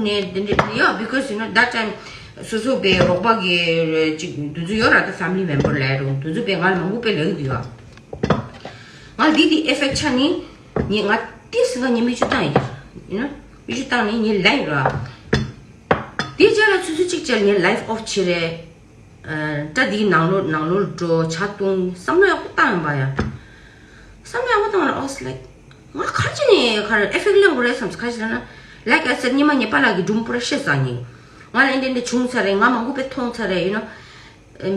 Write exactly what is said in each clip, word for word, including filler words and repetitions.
ནས་འདི་འདྲ་ཡོད། Because you know that time སོ་སོ་པའི་རོགས་པ་གི་ཅིག་འདུ་འཛི་ཡོད་ར། ད་family member ལ་རུང་འདུ་འཛི་པའི་ང་ལ་མང་པོ་པའི་ལབ་ཀྱི་ཡོད། ང་འདི་འདི་effect ཆགས་ནི་ངས་ང་ཏི་སི་ང་ངས་མིག་ཆུ་བཏང་ཡིན། you know མིག་ཆུ་བཏང་ནི་ངས་ལབ་ཡིན་ར། དེ་རྗེས་ལ་ཆུ་ཚོད་གཅིག་ཅར་ངས་live off བྱེད་རེད། སྒྲ་འདིའི་ནང་ལོགས་ནང་ལོགས་འགྲོ་ཇ་བཏུང་བསམ་བློ་ཡག་པོ་བཏང་ཡོང་པ་ཡ། བསམ་བློ་ཡག་པོ་བཏང་བ་ལ་I was like ང་ག་རེ་བྱས་ནས་ག་རེ་effect ལེན་དགོས་རེད་བསམ། ག་རེ་བྱས་ན། Like I said ཉི་མ་ངའི་པཱ་ལགས་ཀྱི་སྒྲུང་པུ་ར་བཤད་ཚར་ནི། ང་ལ་འདི་འདི་བྱུང་ཚར་རེད། ང་མང་པོ་དཔེ་མཐོང་ཚར་རེད། you know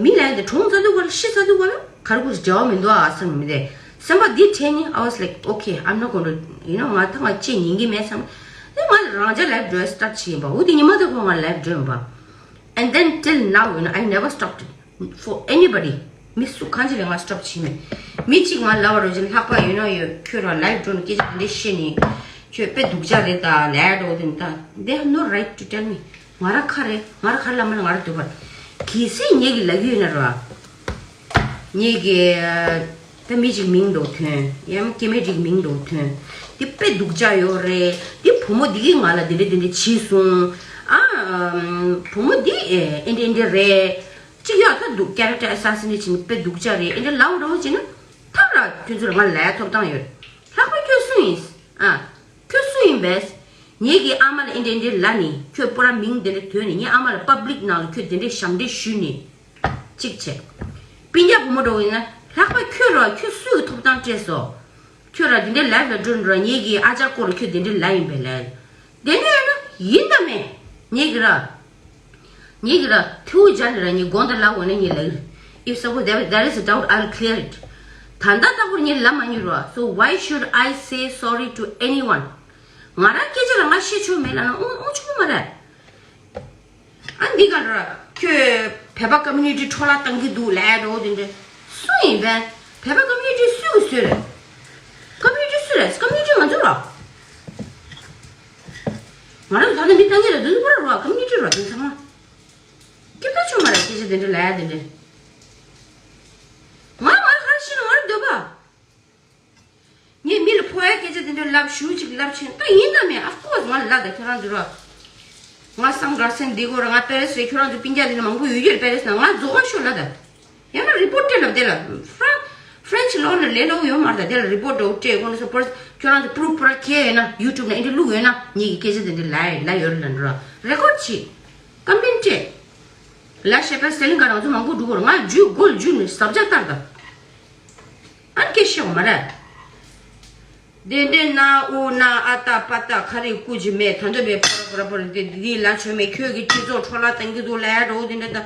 མི་ལ་འདི་གྲོངས་ཚར་དུས་ག་ལ་ཤི་ཚར་དུས་ག་ལ་ག་རེ་དགོས་འབྲེལ་བ་མི་འདུག་ཨ་བསམ་མི་རེད། སེམས་པ་འདི་དྲན་ནི་I was like okay, I'm not going to, you know ང་ད་ང་ཅི་ཡིན་གྱི་མེད་བསམ། དེ་ང་རང་ཅག་live འགྲོ་start བྱས་ཡིན་པ། འོ་དེ་ཉི་མ་དེ་ཁོ་ང་live འགྲོ་ཡིན་པ། And then till now, you know, I never stopped it for anybody. མི་སུ་གང་ཅི་ལ་ང་stop བྱས་མེད། མི་གཅིག་ང་ལབ་པ་རོ་ཅན་ལྷག་པ་you know ཡོད། ཁྱོད་རང་live འགྲོ་ནས་སྐད་ཆ་འདི་འདྲ་བཤད་ནི་ཁྱོད་དཔེ་སྡུག་ཅག་རེད་ད་ལབ་འགྲོ་དེ་ད། They have no right to tell me. ང་རང་ཁ་རེད། ང་རང་ཁ་ལ་མ་ལ་ང་རང་སྡུག་པ། གལ་སྲིད་ངེད་ཀྱི་ལབ་ཀྱི་ཡོད་ན་རོ། ངེད་ཀྱི་ད་མི་གཅིག་མིང་འདྲ་བོ་ཐོན་ཡང་སྐྱེ་དམན་གཅིག་མིང་འདྲ་བོ་ཐོན། འདི་དཔེ་སྡུག་ཅག་ཡོད་རེད། འདི་བུ་མོ་འདི་གིས་ང་ལ་འདི་འདྲ་འདི་འདྲ་བྱས་སོང་། ཨ། བུ་མོ་འདི་ཨེ་འདྲ་འདྲ་རེད། གཅིག་ཡག་ཐོག་འདུག character assassination དཔེ་སྡུག་ཅག་རེད། འདི་འདྲ་ལབ་འགྲོ་བྱས་ན་ཐབས་ར་ཁྱོད་ཚོར་ང་ལབ་ཐོབ་ཐང་ཡོད། ལྷག་པར་ཁྱོད་སུ་ཡིན། ཨ། ཁྱོད་སུ་ཡིན་པས། ངེད་ཀྱི་ཨ་མ་ལ་ཨེ་འདྲ་འདྲ་ལབ་ནི། ཁྱོད་པོ་ར་མིང་དེ་འདྲ་ཐོན་ནི། ངའི་ཨ་མ་ལ་public ནང་ལ་ཁྱོད་དེ་འདྲ་ཞབས་འདྲེན་ཞུས་ནི། གཅིག་བྱས། སྤུན་ཀྱག་བུ་མོ་འདྲ་བོ་ཡིན་ན་ལྷག་པ་ཁྱོད་རོ། ཁྱོད་སུ་ཡི་ཐོབ་ཐང་སྤྲད་སོ། ཁྱོད་ར་དེ་འདྲ་live ལ་འགྲོ་འགྲོ་ངེད་ཀྱི་ཨ་ཅག་སྐོར་ལ་ཁྱོད་དེ་འདྲ་ལབ་ཡིན་པས་ལབ། དེ་འདྲ་ཡིན་ན་ཡིན་ད་མེད། ངེད་ཀྱི་ར། ངེད་ཀྱི་ར་ཐེའུ་སྦྱར་ནས་ར་ངའི་དགོང་དག་ལབ་འོ་ན་ངས་ལབ་གི་རེད། If suppose there, there is a doubt, I'll clear it. ད་ལྟ་ལྟ་བུར་ངས་ལབ་མ་མྱོང་རོ། So why should I say sorry to anyone? ང་རང་སྐད་ཆ་རང་ང་བཤད་ཆོག་མེད་ལབ་ན་ཨོ་ཨོ་ཆོག་གི་མ་རེད། ཨ་འདི་ག་ར་ཁྱོད་བོད་པ་community འཕྲོ་བརླག་བཏང་གི་འདུག་ལབ་འགྲོ་དེ་འདྲ། སུ་ཡིན་པས། བོད་པ་community སུས་གི་བཟོས་རེད། community སུ་རེད། community ང་ཚོ་ར། ང་རང་ཚོ་ད་ལྟ་མི་ལྟ་མཁན་ལ་དུས་པར་རོ་community རོ་དེ་ཚང་མ། སྐྱིད་པ་ཆོག་མ་རེད། སྐད་ཆ་དེ་འདྲ་ལབ་ཡ་དེ་འདྲ། ང་ང་ག་རེ་ཤེས་ན་ང་རང་འདོད་པ། ངས་མི་ལ་ཕོ་ཡ་སྐད་ཆ་དེ་འདྲ་ལབ་ཞུ་ཅིག་ལབ་ཕྱིན་ད་ཡིན་ད་མེད། Of course ང་ལ་ལབ་ད་ཁྱོད་རང་འདི་རོ། ང་སང་གར་སེང་འདི་གོ་ར་ང་པེ་རེ་སི་རེད། ཁྱོད་རང་ཚོ་སྤུན་ཀྱག་དེ་འདྲ་མང་པོ་ཡོད་རྒྱུ་རེད་པེ་རེ་སི་ན། ང་རྫོགས་པ་ཤོག་ལབ་ད། ཡང་ན་report སྤྲད་ལབ་དེ་ལ། French law ལ་ལས་སླ་པོ་ཡོད་མ་རེད་ད། དེ་ལ་report འདྲ་བོ་སྤྲད་དགོས་ན་suppose ཁྱོད་རང་ཚོ་proof པོ་ར་ཁྱེར་ཡོད་ན་YouTube ནང་ཨེ་འདྲ་བླུགས་ཡོད་ན་ངེད་ཀྱི་སྐད་ཆ་དེ་འདྲ་ལབ་ལབ་ཡོད་རེད་ལབ་འགྲོ། record བྱེད། complain སྤྲད། ལ་ཤེ་པེ་སེ་ལིང་ག་རང་ཚོ་མང་པོ་འགྲོ་གི་རེད། ང་རྒྱུས་རྒོལ་རྒྱུ་ནི་ཟབ་ཆ་ལྟར་དང་། ཨ་ནི་སྐད་ཤེས་འོ་མ་རེད། དེ་འདྲའི་ན་འུ་ན་ཨ་ཏ་པ་ཏ་ཁ་རི་ཀུ་ཅི་མེད་ད་འདོད་པའི་ཕོར་ཕོར་ཕོར་དེ་དེ་ལ་ཆོས་མེད། ཁྱོད་ཀྱི་སྤྱི་ཚོགས་འཕྲོ་བརླག་བཏང་གི་འདུག་ལབ་འགྲོ་དེ་འདྲ་ད།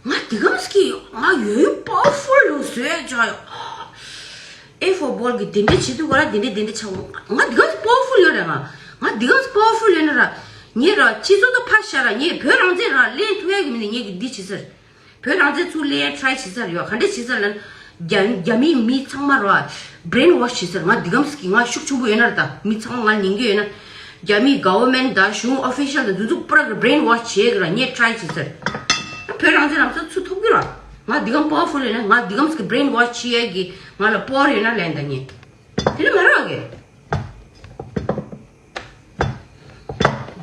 ང་དེ་གམ་སྐྱིད་ང་ཡོད་ཡོད་powerful ལོ་བཟོས་ཅག་ཡོད། ཨེ་ཧྥོ་བོལ་གི་དེ་འདྲ་བྱེད་དུས་ག་ར་དེ་འདྲ་དེ་འདྲ་ཆགས། ང་དེ་གམ་powerful ཡོད་རེད། ང་ང་དེ་གམ་powerful ཡོད་ན་ར་ངས་ར་སྤྱི་ཚོགས་དང་ཕར་བཞག་ར་ངས་བོད་རང་བཙན་ར་ལེན་ཐུབ་ཡ་གི་མི་ནི་ངས་གི་འདི་བྱེད་ཟེར། བོད་རང་བཙན་ཚུར་ལེན་try བྱེད་ས་རེད་ཡོད། ག་འདྲ་བྱེད་ས་ལབ་ན། རྒྱ་རྒྱ་མིའི་མི་ཚང་མ་རོ། brainwash བྱེད་ས་རེད། ང་འདི་གམ་ཟེར་གི་ང་ཤུགས་ཆེན་པོ་ཡོད་ན་རེད་ད། མི་ཚང་མ་ང་ཉན་གི་ཡོད་ན། རྒྱ་མིའི་government དང་གཞུང་official དང་འདི་ཚོ་པུ་ར་གི་brainwash བྱེད་གི་ར་ངས་try བྱེད་ས་རེད། བོད་རང་བཙན་རང་ས་ཚུར་ཐོབ་གི་ར། ང་འདི་གམ་powerful ཡོད་ན། ང་འདི་གམ་ཟེར་གི་brainwash བྱེད་ཡ་གི་ང་ལ་power ཡོད་ན་ལན་ད་ངས། དེ་ནི་མ་རག་གི།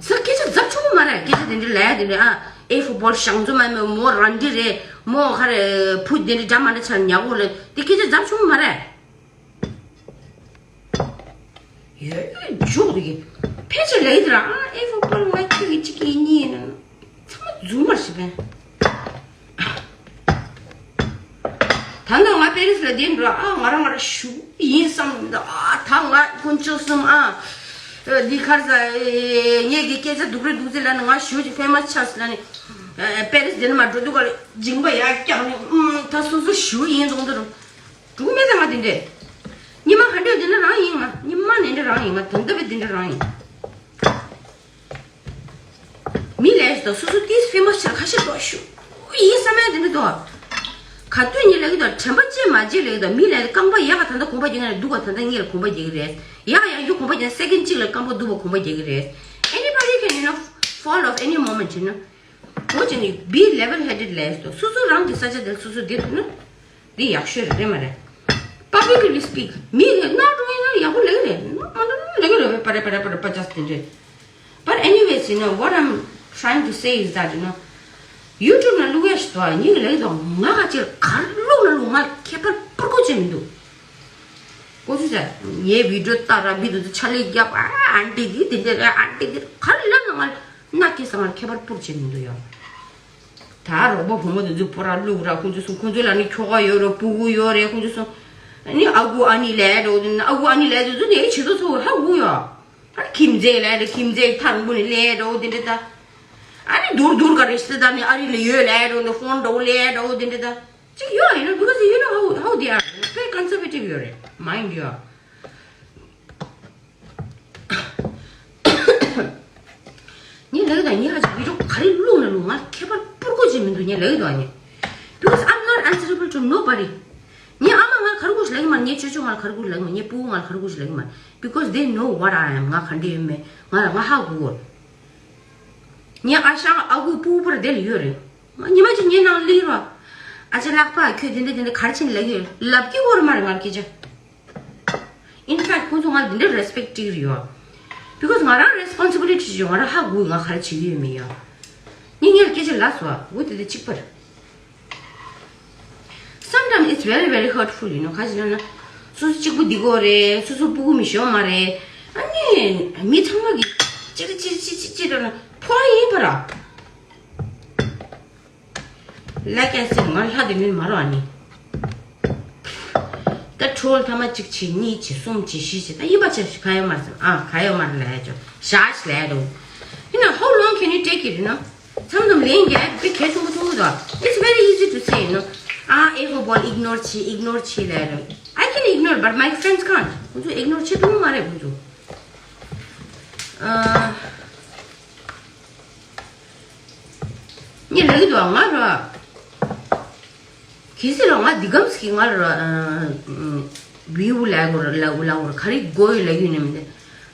ཟ་སྐད་ཆ་ཛབ་ཆུང་མ་རེད། སྐད་ཆ་དེ་འདྲ་ལས་དེ་འདྲ་ཨ། ཨེ་ཧྥོ་བོལ་ཞང་ཚོ་མ་མེད་མོ་རང་འདྲི་རེད། མོ་ཁ་རེ་བུ་དེ་འདྲ་འདྲ་མ་འདྲ་ཆ་ཉག་གོ་ལ་དེ་སྐད་ཆ་ཛབ་ཆུང་མ་རེད། ཡོད་འཇུག་དེ་གི་ཕལ་ཆེར་ལས་དེ་ར་ཨ་ཨེ་ཧྥོ་བོལ་ང་ཁྱོད་ཀྱི་གཅིག་གི་གཉིས་ཡིན་ན། ཚང་མ་རྫུན་མ་རེད་ཤི་པས། ད་ནང་ང་པེ་རི་སི་ལ་བསྡད་འགྲོ་ཨ། ང་རང་ང་རང་ཞུ་ཡིན་བསམ་ཨ། ད་ང་དཀོན་མཆོག་གསུམ་ཨ། འདི་ཁར་ས་ངེད་ཀྱི་སྐད་ཆ་སྡུག་རེད་འདུག་ཟེར་ལ་ནི་ང་ཞུ་ཅིག་famous ཆགས་ལ་ནི་པེ་རི་སི་བསྡད་ན་མ་འགྲོ་འདུག་ག་སྦྱིན་པ་ཡར་བཀྱག་ནི་ཨུམ། ད་སོ་སོ་ཞུ་ཡིན་ཙང་འདི་རུ་འགྲོ་གི་མེད་ད། ང་དེ་འདྲས་ཉི་མ་ག་འདྲས་བསྡད་ན་རང་ཡིན། ང་ཉི་མ་ནས་འདྲ་རང་ཡིན། ང་ད་ལྟ་བས་དེ་འདྲ་རང་ཡིན། མི་ལས་དང་སོ་སོ་ཏིས་ཕེ་མ་ཤར་ཁ་ཤས་ཏོག་ཞུ་ཡིན་བསམ་ཡ་དེ་འདྲ་དོ། ག་དུས་ཉིན་ལས་ཀྱི་དང་དྲན་པ་བཅད་མ་བཅད་ལས་ཀྱི་དང་མི་ལས་རྐང་པ་ཡག་ག་ད་ལྟ་གོམ་པ་རྒྱག་གི་རེད། འདུག་ག་ད་ལྟ་ངས་ལ་གོམ་པ་རྒྱག་གི་རེད། ཡག་ཡག་རྒྱུ་གོམ་པ་རྒྱག་second གཅིག་ལ་རྐང་པ་འདུག་པ་གོམ་པ་རྒྱག་གི་རེད། Anybody can, you know, fall off any moment, you know. འོ་ཅི་ནི་be level headed ལས་དང་སོ་སོ་རང་གི་ས་ཆ་དེར་སོ་སོ་བསྡད་ཐུབ་ན། འདི་ཡག་ཤོས་རེད་མ་རེད། Publicly speak མི་གི་ནོར་འགྲོ་ཡིན་ན་ཡག་པོ་ལས་རེད། ནོར་མ་འགྲོ་ན་ལས་རེད། པ་རེ་པ་རེ་པ་རེ་པ་ཅག་དེ་འདྲས། But ཟེར་ན། What I'm trying to say is that, you know, YouTube ན་བླུག་ཡ་ཞིག་འདུག་ཨ། ངས་ལབ་ཀྱི་འདུག་ང་ག་ཅིག་ག་རེ་བླུག་ན་བླུག་ང་ཁྱད་པར་སྤུ་གུ་ཅིག་མི་འདུག་ཁོ་ཚོས་ངའི་བི་ཌིའོ་ལྟ་ར། མི་དེ་ཚོ་ཕྱག་ལས་རྒྱབ། ཨ། ཨན་ཊི་འདི་དེ་འདྲ་རེད། ཨན་ཊི་འདི་ག་རེ་ལབ་ན་ང་ལ་ཁྱད་པར་སྤུ་གུ་ཅིག་མི་འདུག་ཡ། ད་རོགས་པ་བུ་མོ་དེ་ཚོས་པོ་ར་བླུག་ར། ཁོ་ཚོས་གསུང་། ཁོ་ཚོ་ལ་ནི་ཁྱོ་ག་ཡོད་རེད། སྤུ་གུ་ཡོད་རེད། ཁོ་ཚོས་གསུང་། ཨ་ནི་ཨ་ཁུ་ཨ་ནི་ལབ་འགྲོ་དེ་ནི། ཨ་ཁུ་ཨ་ནི་ལབ་དེ་ཚོ་ནི་ཨེ་བྱེད་དོ་ཚོ་ཧ་གོ་ཡ། ཨ། ཁྱིམ་མཚེས་ལབ་རེད། ཁྱིམ་མཚེས་ཐང་པོ་ནས་ལབ་འགྲོ་དེ་འདྲ་ད། ཨ་ནི་དུར་དུར་ག་རེ་ཞིག་ད་ནི་ཨ་རི་ལ་ཡོད་ལབ་འགྲོ། འདི་ཕོན་འདྲ་བོ་ལབ་འགྲོ་དེ་འདྲ་ད་ཅིག་ཡོད། You know, because you know how, how they are. དཔེ་ཀོན་སར་ཝེ་ཊིབ་ཡོད་རེད། མའིན་ཌི་ཡོ། ངས་ལབ་ཀྱི་འདུག་ངས་ཧ་ཅང་བི་ཌིའོ་ག་རེ་བླུག་ན་བླུག་ང་ཁྱད་པར་སྤུ་གུ་ཅིག་མི་འདུག་ངས་ལབ་ཀྱི་འདུག་ངས། Because I'm not answerable to nobody. ངའི་ཨ་མ་ང་ལ་ག་རེ་ཞིག་ལབ་ཀྱི་མ་རེད། ངའི་ཅོ་ཅོ་ང་ལ་ག་རེ་ཞིག་ལབ་ཀྱི་མ་རེད། ངའི་སྤུ་གུ་ང་ལ་ག་རེ་ཞིག་ལབ་ཀྱི་མ་རེད། Because they know what I am. ང་ག་འདྲ་ཡིན་མིན་ང་ལ་ང་ཧ་གོ་གི་ཡོད། ངའི་ཨ་ཞང་ཨ་ཁུ་སྤུ་གུ་པར་དེ་ལ་ཡོད་རེད། ང་ཉི་མ་གཅིག་ངའི་ནང་སླེབས་རོགས། ཨ་ཅེ་ལགས་པ། ཁྱོད་དེ་འདྲ་དེ་འདྲ་ག་རེ་བྱས་ནས་ལབ་ཀྱི་ཡོད། ལབ་ཀྱི་ཡོད་རེད་མ་རེད་ང་ལ་སྐད་ཆ། In fact ཁོང་ཚོ་ང་འདི་འདྲ་རེ་སི་པེག་སྤྲད་ཀྱི་ཡོད། Because ང་རང་རེ་སི་པོན་སི་བི་ལི་ཊི་ཡོད། ང་རང་ཧ་གོ་ང་ག་རེ་བྱེད་ཀྱི་ཡོད་མེད་ཡོད། ངས་ངའི་སྐད་ཆ་ལབ་སོང་། འོ་དེ་དེ་གཅིག་པ་རེད། Sometimes it's very very hurtful, you know. ག་ཅི་ལབ་ན། སོ་སོ་གཅིག་པུ་འདི་གོ་རེད། སོ་སོ་སྤུ་གུ་མི་ཤོང་མ་རེད། ཨ་ནི་མི་ཚང་མ་གི་གཅིག་གཅིག་གཅིག་གཅིག་གཅིག་འགྲོ་ན་ཕོ་བ་ཡིན་པ་ར། Like I said ང་ལྷ་དེ་མིན་མ་རོ་ཨ་ནི། ད་ཁྲོལ་ཐ་མ་གཅིག་བྱེད། གཉིས་བྱེད། གསུམ་བྱེད། བཞི་བྱེད། ད་ཡིན་པ་ཆ་ཞིག་ག་ཡོད་མ་རེད་ཟེར། ཨ། ག་ཡོད་མ་རེད་ལབ་ཡ་ཅོ་ཞག་ཞིག་ལབ་ཡ་རེད། You know, how long can you take it, you know? མཚམས་མཚམས་ལན་རྒྱག་ཡ་དཔེ་གལ་ཆེན་པོ་ཆེན་པོ་འདུག It's very easy to say, you know. ཨ། ཨེ་ཧོ་བོལ་ཨིག་ནོར་བྱེད། ཨིག་ནོར་བྱེད་ལབ་ཡ་རེད། I can ignore, but my friends can't. ཁོང་ཚོ་ཨིག་ནོར་བྱེད་ཐུབ་མ་རེད་ཁོང་ཚོ། ཨ། ངས་ལབ་ཀྱི་འདུག་ང་ར། གལ་སྲིད་ར་ང་འདི་གམ་ཞིག་ང་ར། བིའུ་ལབ་དགོས་ར་ལབ་ལབ་དགོས་ར་ག་རེ་དགོས་ཡོད་ལབ་ཡོད་ནི་མི་འདུག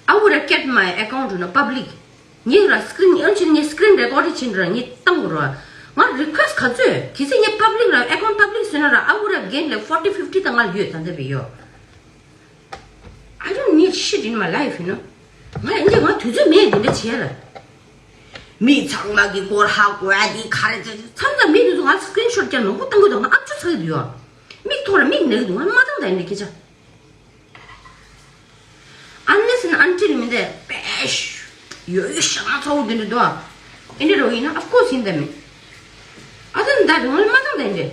I would have kept my account, you know, public. ངས་ར་སི་ཀི་རིན་ཨེ་ཆེ་ངས་སི་ཀི་རིན་རེ་ཀོར་ཌིང་བྱེད་ར་ངས་བཏང་དགོས་ར། ང་རི་ཁུ་ཝེ་སི་ཊི་ག་ཚོད་གལ་སྲིད་ངས་པབ་ལིག་ར་ཨེ་ཁོན་པབ་ལིག་བཟོས་ན་ར། I would have gained like forty fifty དང་ང་ལ་ཡོད་ད་ལྟ་བས་ཡོད། I don't need shit in my life, you know. ང་ཡིན་གྱི་ང་དུས་ཚོད་མེད་འདི་འདྲ་བྱས་ལ། མི་ཚང་མ་གི་སྐོར་ཧ་གོ་ཡ་འདི་ག་རེ་བྱས། མཚམས་མཚམས་མི་འདི་ཚོ་ང་སི་ཀི་རིན་ཤོ་ཊི་རྒྱབ་ནོར་བུ་བཏང་གི་འདུག་ང་ཨབ་ཆུ་ཚ་གི་འདུག་ཡོ། མིག་ཐོག་ར་མིག་ནག་གི་འདུག་ང་མ་བཏང་ད་ཡིན་འདི་སྐད་ཆ། Unless and until མི་འདི་པེ་ཤ་ཡོ་ཡོ་ཤ་ང་ཚ་བོ་འདི་འདྲ་འདུག་ཨ་འདི་རོ་ཡིན་ན་of course ཡིན་ད་མི། ཨ་ད་འདི་ང་མ་བཏང་ད་ཡིན་འདི།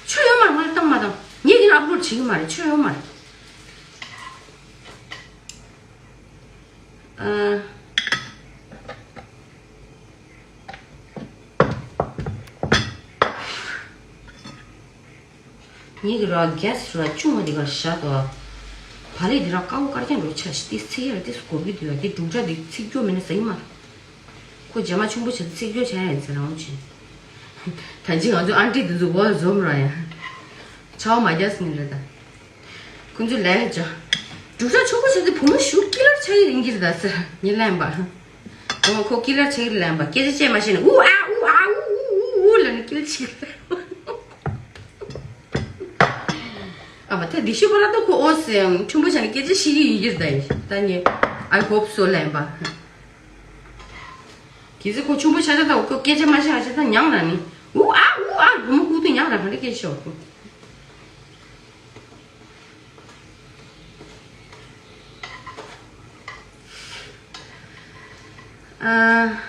ཆོ་ཡོ་མ་རེད། ང་བཏང་མ་བཏང་ངས་གི་ན་ཨབ་ལོཌ་བྱེད་གི་མ་རེད། ཆོ་ཡོ་མ་རེད། ཨ། ངེད་ཀྱི་ར་གེ་སི་ར་ཆུང་བ་འདི་གར་བཞག་དོ། བག་ལེབ་འདི་ར་དཀར་པོ་དཀར་རྐྱང་འགྲོ་ཆ་ཞིག་དེ་ཚིག་ཡར་དེ་སྐོར་གི་འདུག་ཡ། དེ་འབྲུག་སྒྲ་འདི་ཚིག་སྐྱོ་མེད་ན་ཟ་གི་མ་རེད། ཁོ་རྗེས་མ་ཆུང་པོ་བྱས་ཚེ་སྐྱོ་བྱ་ཡ་ཡིན་ཟེར་རང་བྱིན། ད་ཅི་ང་ཚོ་ཨན་ཊི་འདི་ཚོ་འོ་འཛོམས་ར་ཡ། ཆ་བ་མ་རྒྱག་སི་ནི་རེད་ད། ཁོང་ཚོས་ལན་ཅོ། འབྲུག་སྒྲ་ཆུང་པོ་བྱས་ཚེ་བུ་མོ་ཞུ་ཀི་ལར་ཆགས་ཀྱི་ཡིན་གྱི་རེད་ད་ཟེར་ངས་ལན་པ། འོ་ཁོ་ཀི་ལར་ཆགས་ཀྱི་རེད་ལན་པ། སྐད་ཆ་བཤད་མ་ཤེས་ན་ཨུ་ཨ་ཨུ་ཨ་ཨུ་ཨུ་ཨུ་ཨུ་ལབ་ནས་ཀི་ལར་ཆགས་ཀྱི་རེད། ཨ་མ་ད་འདི་ཤུ་པ་ར་ཏོ་ཁོ་ཨོ་སེ་ཆུང་པོ་བྱས་ནས་སྐད་ཆ་བཤད་ཀྱི་ཡིན་གྱི་རེད་ད་ཡིན་ད་ངས། I hope so ལན་པ། གལ་སྲིད་ཁོ་ཆུང་པོ་ཆགས་ཆགས་ད་འོ་ཁོ་སྐད་ཆ་མ་བཤད་ཨ་ཆགས་ད་ཉང་ལ་ནི་ཨུ་ཨ་ཨུ་ཨ་བུ་མོ་ཁུག་ཏུ་ཉང་ལ་ག་འདྲ་སྐད་ཆ་ཤོར་ཁོ། ཨ།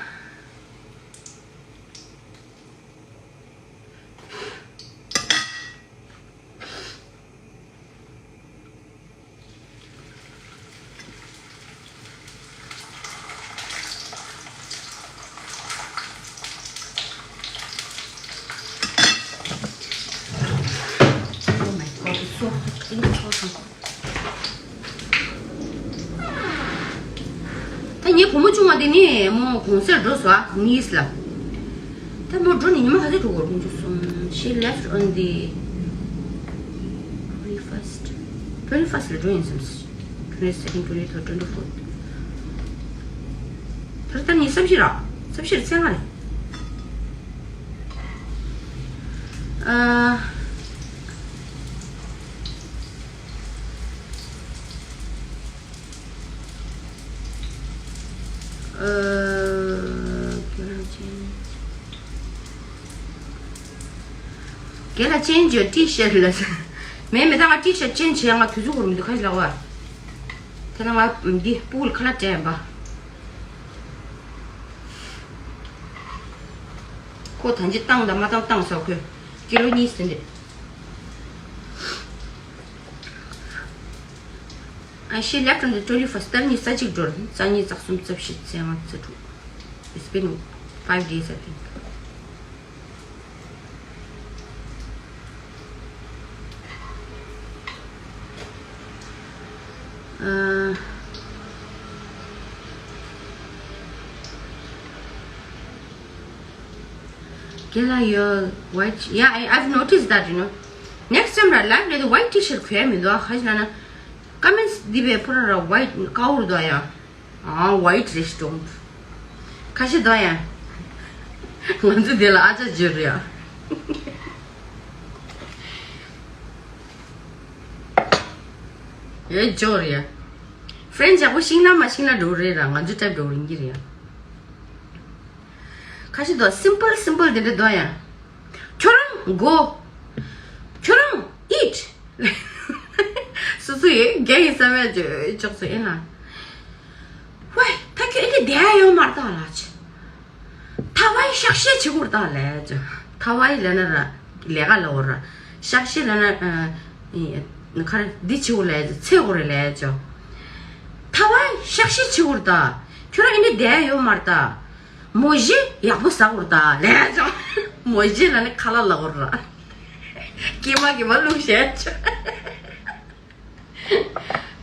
Oh my God, it's so hot. ད་ངའི་བུ་མོ་ཆུང་བ་དེ་ནི་མོ་གུང་སེང་འགྲོ་སོང་ཨ། ནིས་ལ། ད་མོ་འགྲོ་ནི་ཉི་མ་ག་ཚོད་འགྲོ་གོ། དགུ་བཅུ་གསུམ། She left on the twenty-first. Twenty-first ལ་འགྲོ་ཡིན་བསམ། Twenty-second, twenty-third, twenty-fourth. ད་ལྟ་ནི་བསམ་ཤེས་ར། བསམ་ཤེས་ར་ཚེ་ང་རེད། ཨ། ཨ། རྒན་ལགས་ཅན་ཇོ་ཊི་ཤར་ལ། མེད་མེད། ད་ང་ཊི་ཤར་ཅན་བྱས་ང་དུས་ཚོད་འགོར་མི་འདུག་ཁ་ཤས་ལགས་བ། ད་ང་འདི་སྤུ་གུ་ལ་ཁ་ལག་སྤྲད་ཡིན་པ། ཁོ་ད་ཅི་བཏང་དང་མ་བཏང་བཏང་ཟེར་ཁོས་ཀི་ལོ་གཉིས་ཟིན་རེད། I, she left on the twenty-first. ད་ནི་ས་གཅིག་འགྲོ་རེད། རྩ་གཉིས་རྩ་གསུམ་རྩ་བཞི་རྩ་ལྔ་རྩ་དྲུག It's been five days, I think. Uh, Kayla, your white, yeah, I, I've noticed that, you know. Next time ར་live ལས་དུ་white T-shirt གོན་མི་འདུག་ཁ་ཅིག་ན་ན། Comments འདི་བས་པོ་ར་ར་white ཀའོ་རུ་འདུག་ཡ། ཨ། white རེད་ཤི་འདུག་ཁ་ཤས་འདུག་ཡ། ང་ཚོ་འདི་ལ་ཨ་ཅག་བརྗོད་རེད་ཡ། ཡོད་འཇོག་རེད་ཡ། French ཡག་པོ་ཤེས་ན་མ་ཤེས་ན་འགྲོ་རེད་ར། ང་ཚོ་type འགྲོ་རིན་གྱི་རེད་ཡ། ཁ་ཤས་འདུག simple simple དེ་འདྲ་འདུག་ཡ། ཁྱོད་རང་go། ཁྱོད་རང་eat། སོ་སོ་ཡི་རྒྱ་ཡི་བསམ་ཡ་ཅོག་ཙེ་ཨེ་ན། ཝེ། ད་ཁྱོད་ཨེ་འདྲ་བསྡད་ཡ་ཡོད་མ་རེད་ད་ལགས་ཅི། ཐ་ཝའི་ཤག་ཤེས་བྱེད་དགོས་རེད་ད་ལས་ཅི། ཐ་ཝའི་ལས་ན་ར་ལས་ཀ་ལ་འོ་ར། ཤག་ཤེས་ལས་ན་ཨ། ཁ་ར་འདི་བྱེད་དགོས་ལས་ཅི། ཚེ་དགོས་རེད་ལས་ཅི། ཐ་ཝའི་ཤག་ཤེས་བྱེད་དགོས་རེད་ད། ཁྱོད་རང་ཨེ་འདྲ་བསྡད་ཡ་ཡོད་མ་རེད་ད། མོ་ཇེ་ཡག་པོ་ཟ་དགོས་རེད་ད་ལས་ཅི། མོ་ཇེ་ལ་ནི་ཁ་ལག་ལ་འོ་ར། ཀྱེ་མ་ཀྱེ་མ་བླུགས་བཞག་ཅི།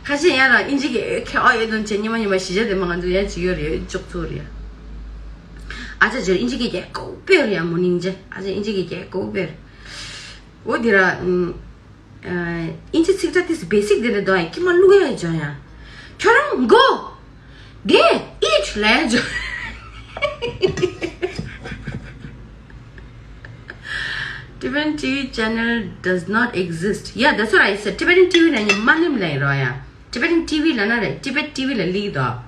ཁ་ཤས་ཡང་རང་ཨིན་ཇི་གི་ཁེ་ཨོ་ཨེ་དོན་ཆེ་ཉི་མ་ཉི་མ་གཞིས་ཆགས་དེ་མ་ང་ཚོ་ཡང་ཅི་ཡོད་རེད་ཅོག་ཙེ་རེད། ཨ་ཅག་ཇོ་ཨིན་ཇི་གི་རྒྱལ་གོ་པེ་རེད་ཡ། མོ་ནིང་ཇེ་ཨ་ཅག་ཨིན་ཇི་གི་རྒྱལ་གོ་པེ་རེད། འོ་དེ་ར་ཨིན་ཇི་ཚིག་ཁྲ་དེ་basic དེ་རེད་དོ་ཡ། ཀྱེ་མ་བླུགས་ཡ་ཇོ་ཡ། ཁྱོད་རང་go། དེ་eat ལས་ཇོ། Tibetan T V channel does not exist. Yeah, that's what I said. Tibetan T V ལ་ཉི་མ་ནིམ་ལ་ཡིན་རོ་ཡ། Tibetan T V ལ་ན་རེད། Tibet T V ལ་ལིག་དོ།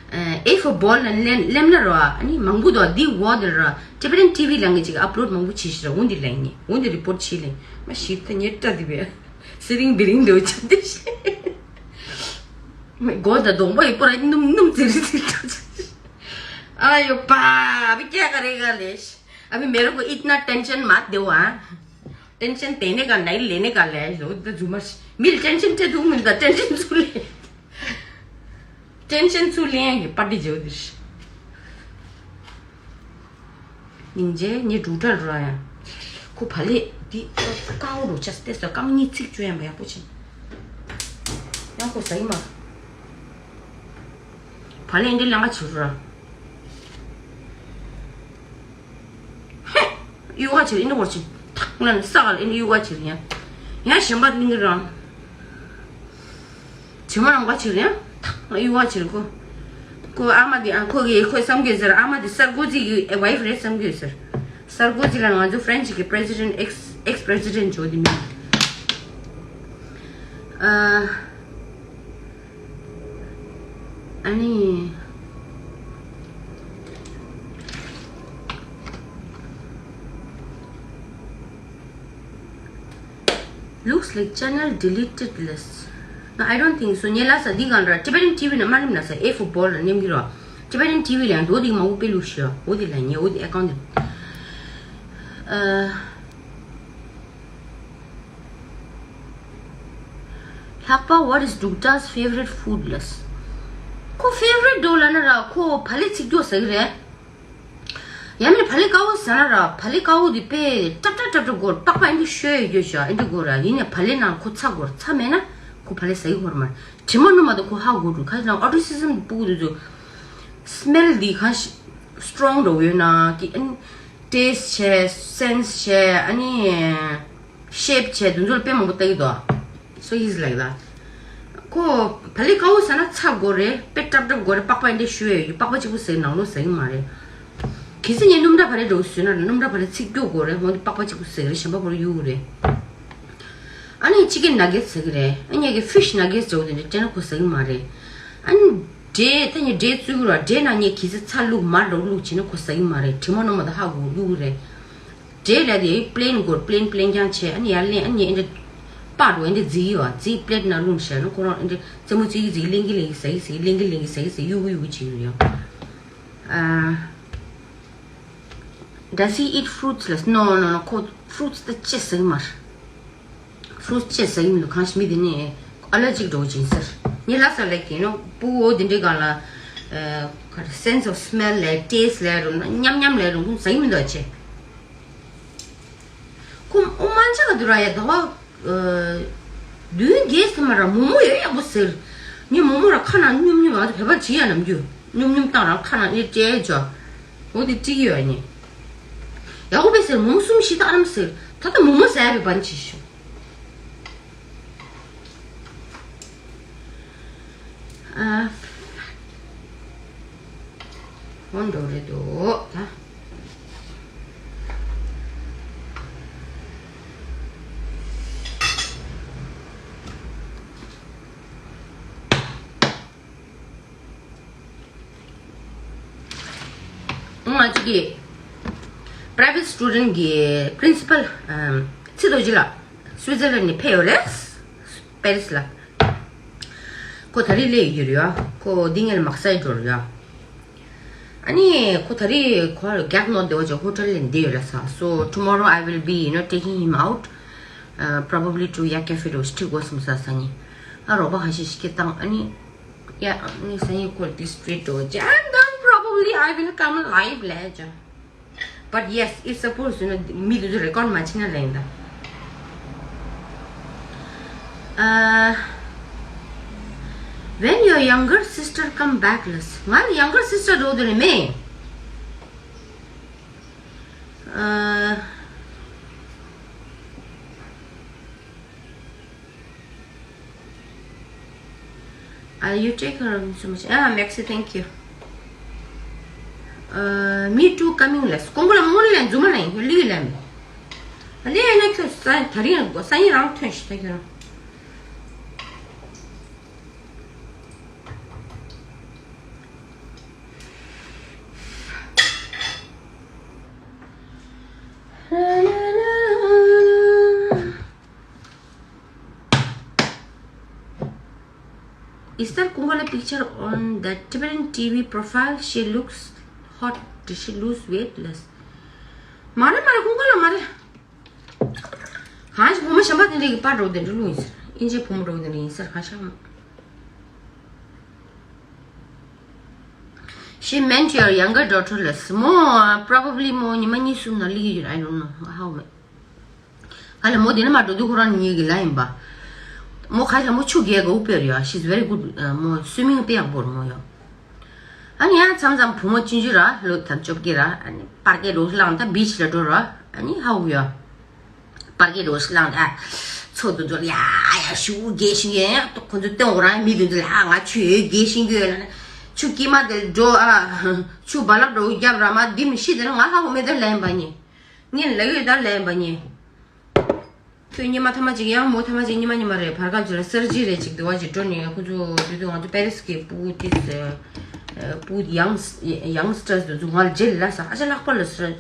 A for ball ལ་ལེམ་ལེམ་ན་རོ། ཨ་ནི་མང་པོ་དོ་འདི་ཝ་དེ་རོ། Tibetan T V ལ་ངེད་ཅིག་upload མང་པོ་བྱེད་ཤི་ར། འོན་འདི་ལ་ཉི་འོན་འདི་report བྱེད་ལེ། མ་ཤི་ད་ཉེ་ཏྲ་དི་བེ། སི་རིང་བི་རིང་དོ་ཆ་དེ་ཤི། མི་གོ་ད་གདོང་པ་ཡི་པོ་ར་ནུམ་ནུམ་ཙི་རི་ཙི་ཏོ་ཆ། ཨ་ཡོ་པ། ཨ་བི་ཀྱ་ག་རེ་ག་ལེ་ཤི། अभी मेरे को इतना टेंशन मत दो, हाँ। टेंशन देने का नहीं, लेने का ले लो। तो जुमर मिल टेंशन ते तू मिलता टेंशन सुले। टेंशन सुले के पार्टी जो दिश। निंजे ने डूटर रहा है। को भले दी काओ रो चस्ते सो कम नी चिक जो है मैं पूछे। या को सही मा। भले इंदे लंगा छुरा। ཧེ། གཡུག་ཁ་ཆེར་ཨིན་ནི་བར་ཆེ། ཐག་ལན་ས་གར་ཨིན་ནི་གཡུག་ཁ་ཆེར་ཡང་། ཡང་གཞན་པ་ནི་རང་། ཇི་མ་རང་ཁ་ཆེར་ཡང་། ཐག་ལ་གཡུག་ཁ་ཆེར་ཁོ། ཁོ་ཨ་མ་དེ་ཨ་ཁོ་གི་ཁོས་བསམ་གྱི་ཟེར། ཨ་མ་དེ་སར་ཀོ་ཛི་གི་ཝའིཕ་རེད་བསམ་གྱི་ཟེར། སར་ཀོ་ཛི་ལ་ང་ཚོ་ཧྥ་རན་སི་གི་པྲེ་སི་ཌེན་ཨེག་སི་ཨེག་སི་པྲེ་སི་ཌེན་ཇོ་དི་མིན། ཨ། ཨ་ནི། Looks like channel deleted list. No, I don't think so. ཉེ་ལ་ས་འདི་གང་ར་Tibetan T V ན་མ་རིམ་ན་ས་A for ball ན་ཉམས་ཀྱི་རོ། Tibetan T V ལ་ཡང་འདུག་འདི་མང་པོ་དཔེ་ལུགས་ཤོ། འོ་འདི་ལ་ཉེ་འོ་འདི་ཨེ་ཀའུན་ཊི་འདི། ཨ། ལྷག་པ། What is Dukta's favorite food ལས། ཁོ་ཕེ་ཝ་རི་ཊི་འདྲ་བོ་ལབ་ན་ར་ཁོ་བག་ལེབ་ཚིག་སྐྱོ་ཟ་གི་རེད། ཡང་མིན་བག་ལེབ་དཀར་པོ་ཟ་ན་ར་བག་ལེབ་དཀར་པོ་དེ་དཔེ་ཀྲབ་ཀྲབ་ཀྲབ་ཀྲབ་དགོས། པགས་པ་ཨེ་འདྲ་བཤོས་ཡོད་ཤག་ཨེ་འདྲ་དགོས་ར། ཡིན་ནའི་བག་ལེབ་ནང་ཁོ་ཚྭ་དགོས་ར། ཚྭ་མེད་ན་ཁོ་བག་ལེབ་ཟ་གི་ཡོད་མ་རེད། དྲི་མ་སྣོམ་མ་གཏོགས་ཁོ་ཧ་གོ་འགྲོ། ག་རེ་ཟེར་ན་ཨོ་ཊི་སི་ཛམ་ཕྲུ་གུ་དེ་ཚོ་སི་མེལ་དེ་གང་ཞིག་སི་ཊོང་འདྲ་བོ་ཡོད་ན་གི་ཨ་ནི་ཊེ་སི་ཊི་བྱས་སེན་སི་བྱས་ཨ་ནི། ཤེབ་བྱས་དེ་ཚོ་ལ་དཔེ་མང་པོ་ལྟ་གི་འདུག So he's like that. ཁོ་བག་ལེབ་དཀར་པོ་ཟ་ན་ཚྭ་དགོས་རེད། དཔེ་ཀྲབ་ཀྲབ་དགོས་རེད། པགས་པ་འདི་བཤུ་ཡས་ཡོད། པགས་པ་གཅིག་པུ་ཟ་ནང་ལོགས་ཟ་གི་མ་རེད། གལ་སྲིད་ངས་སྣུམ་གྲྭ་བག་ལེབ་འདྲ་བོ་ཟོས་ན་སྣུམ་གྲྭ་བག་ལེབ་ཚིག་སྐྱོ་དགོས་རེད། འོན་ཏེ་པགས་པ་གཅིག་པུ་ཟ་གི་རེད། གཞན་པ་ཁོ་རང་གཡུག་གི་རེད། ཨ་ནི་ཅི་ཀེན་ནག་གེ་ཊི་ཟ་གི་རེད། ཨ་ནི་ངས་ཀྱི་ཕི་ཤི་ནག་གེ་ཊི་འདྲ་བོ་དེ་འདྲ་སྤྲད་ན་ཁོ་ཟ་གི་མ་རེད། ཨ་ནི། འབྲས་ད་ནི་འབྲས་བཙོས་ཀྱི་ར། འབྲས་ནང་ནས་གི་ཚེ་ཚྭ་བླུགས་མར་འདྲ་བོ་བླུགས་བྱས་ན་ཁོ་ཟ་གི་མ་རེད། དྲི་མ་རྣོ་མ་དང་ཧ་གོ་གཡུག་གི་རེད། འབྲས་ལ་དེ་པི་ལེན་དགོས། པི་ལེན་པི་ལེན་རྐྱང་བྱས། ཨ་ནི་ཡར་ལེན། ཨ་ནི་ཨེ་འདྲ་པགས་འགྲོ། ཨེ་འདྲ་བརྫིས་ཡོད། བརྫིས་པི་ལེན་ནང་བླུགས་བྱས་ན་ཁོ་རང་ཨེ་འདྲ་རྩེད་མོ་རྩེ་གི་རྩེ་གི། ལེན་གི་ལེན་གི་ཟ་གི་ཟ་གི། ལེན་གི་ལེན་གི་ཟ་གི་ཟ་གི། གཡུག་གི་གཡུག་གི་བྱེད་ཀྱི་ཡོད། ཨ། Does he eat fruits? ལ། No, no, no. ཁོ་ཕུ་རུ་ཊི་སི་ད་ཅི་ཟ་གི་མ་རེད། ཕུ་རུ་ཊི་ཅི་ཟ་གི་མི་འདུག་གང་ཞིག་མི་དེ་ནི་ཨ་ལར་ཇིག་འགྲོ་གི་ཡིན་ཟེར། ངས་ལབ་སོང་། ལེགས་ཀྱི་ནོ་སྤུ་གུ་འདི་འདྲའི་སྒང་ལ། ཨ། ག་རེ། སེན་སི་ཨོཕ་སི་མེལ་ལབ། ཊེ་སི་ཊི་ལབ་རུང་། ཉམས་ཉམས་ལབ་རུང་ཁོ་ཟ་གི་མི་འདུག་ཨ་ཅེ། ཁོ་ཨོ་མ་ཅག་ག་དུ་ར་ཡ་ད་བ། ཨ། དུས་རྒྱས་ཐ་མ་ར་མོག་མོག་ཡོད་ཡག་པོ་ཟེར། ངས་མོག་མོག་ར་ཁ་ནང་སྙོམ་སྙོམ། ང་ཚོ་བོད་པ་བྱེད་ཡ་ནམ་རྒྱུན་སྙོམ་སྙོམ་བཏང་ར་ཁ་ནང་ཨེ་སྤྲད་བྱས། འོ་དེ་སྤྲད་ཀྱི་ཡོད་ཨ་ནི། ཡག་པོ་དཔེ་ཟེར། མོག་མོག་གསུམ་བཞི་དང་ཨ་རམ་ཟེར། ད་ལྟ་མོག་མོག་ཟ་ཡ་བའི་བར་ཆད་བྱུང་། ཨ། འོ་འགྲོ་རེད་འདུག་ད། ང་ཅིག་གི་པ་རའི་ཝེ་ཊི་སི་ཊུ་ཌེན་ཊི་གི་པི་རིན་སི་པལ་ཚེ་རྡོ་རྗེ་ལགས་སུའི་ཛར་ལན་ནས་ཕེབས་ཡོད་རེད། པེ་རི་སི་ལ། ཁོ་ད་རེས་སླེབས་ཡོད་རེད་ཡ། ཁོ་འདི་ངས་མག་སའི་འགྲོ་རེད་ཡ། ཨ་ནི་ཁོ་ད་རེས་ཁོ་རྒྱག་ནོ་དེ་བ་ཅིག་ཧོ་ཊེལ་ལ་འདི་ཡོད་ལ་ས། So tomorrow I will be, you know, taking him out, uh, probably to ཡ་ཀེ་ཧྥེ་འགྲོ་ཞིག་ཁྲིད་དགོས་བསམ་ས། ས་ཉིན་ཨ་རོགས་པ་ཁ་ཤས་ཤིག་གིས་བཏང་། ཨ་ནི་ཡ་ཨ་ནི་ས་ཉིན་ཁོ་དེ་སི་ཊི་རིཊ་འགྲོ་ཅག and then probably I will come live ལས་ཅག But yes, if suppose, you know, མི་དེ་ཚོ་རེ་ཀོར་མ་བྱེད་ན་ལེན་ད། Uh, when your younger sister come back ལ། ང་ཡང་གར་སི་སི་ཊར་འགྲོ་དེ་རེད་མེད། Uh, Uh, you take care of him so much. Ah, Maxi, thank you. Uh, me too, coming less. ཀོང་པོ་ལ་མོ་ལ་འཛུམ་མ་ལ་ཡིན། ལི་ལ་མི། ལི་ཡིན་ན་ཁྱོད་ས་ད་རིང་ས་ཡིན་རང་ཐོན་ཤི་ད་ཁྱོད་རང་། Is that Kungala picture on that Tibetan T V profile? She looks hot. Did she lose weight? Less. མ་རེད་མ་རེད། ཀུང་ག་ལ་མ་རེད། གང་ཞིག་བུ་མོ་གཞན་པ་དེ་འདྲ་གི་པར་འགྲོ་དེ་འདྲ་བླུགས་ཡིན་ཟེར། ཨིན་ཇིའི་བུ་མོ་འགྲོ་དེ་འདྲ་ཡིན་ཟེར། གང་ཤག་མ། She meant your younger daughter ལ། མོ་probably མོ་ཉི་མ་གཉིས་གསུམ་ནང་སླེབས་ཀྱི་ཡོད། I don't know. ཧ་གོ་མེད། ཨ་ལས་མོ་དེ་ནས་མར་འགྲོ་དུས་ཁོ་རང་ཉིད་ཀྱི་ལ་ཡིན་པ། མོ་ཁ་ཤས་མོ་ཆུ་རྐྱལ་དགའ་བོ་དཔེ་རེད་ཡ། She's very good. མོ་སུའི་མིང་དཔེ་ཡག་པོ་རེད་མོ་ཡ། ཨ་ནི་ཡང་མཚམས་མཚམས་བུ་མོ་ཆུང་ཆུང་ར་ལོ་དང་བཅོ་བརྒྱད་ར། ཨ་ནི་པར་སྐད་འདྲ་བོ་ཞིག་བླངས་ད་བིཆ་ལ་འགྲོ་ར། ཨ་ནི་ཧ་གོ་ཡ། པར་སྐད་འདྲ་བོ་ཞིག་བླངས་ད་ཚོ་དེ་ཚོ་ལ་ཡ་ཡ་ཞུ་རྒྱས་ཤིང་ཡ། ཡ་ཁོ་ཚོ་སྟོན་འོ་རང་མི་དེ་ཚོ་ལ་ཡ་ང་ཆུ་ཡོད་རྒྱས་ཤིང་ཡོད་ལ་ན། ཆུ་དཀྱིལ་མ་དེ་འགྲོ་ཨ། ཆུ་རྦ་རླབས་འདྲ་བོ་བརྒྱབ་ར་མ་འདི་མི་ཤི་དེ་ལ་ང་ཧ་གོ་མེད་དེ་ལན་པ་ཉེ། ངས་ལབ་ཡོད་ད་ལན་པ་ཉེ། ཁྱོད་སྙེ་མ་ཐ་མ་ཅིག་ཡང་མོ་ཐ་མ་ཅིག་སྙེ་མ་སྙེ་མ་རེད། བར་སྐབས་ཅིག་ལ་སར་ཇི་རེད་ཅིག་དེ་བ་ཅིག་འགྲོ་ནས་ཁོ་ཚོ་དུས་དུས་ང་ཚོ་པེ་རི་སི་གི་སྤུ་གུ་དེ་སྤུ་གུ་ཡང་ཡང་སི་ཊར་སི་དེ་ཚོ་ང་ལ་རྗེས་ལ་ལ་ས་ཨ་ཅག་ལྷག་པ་ལ་སར་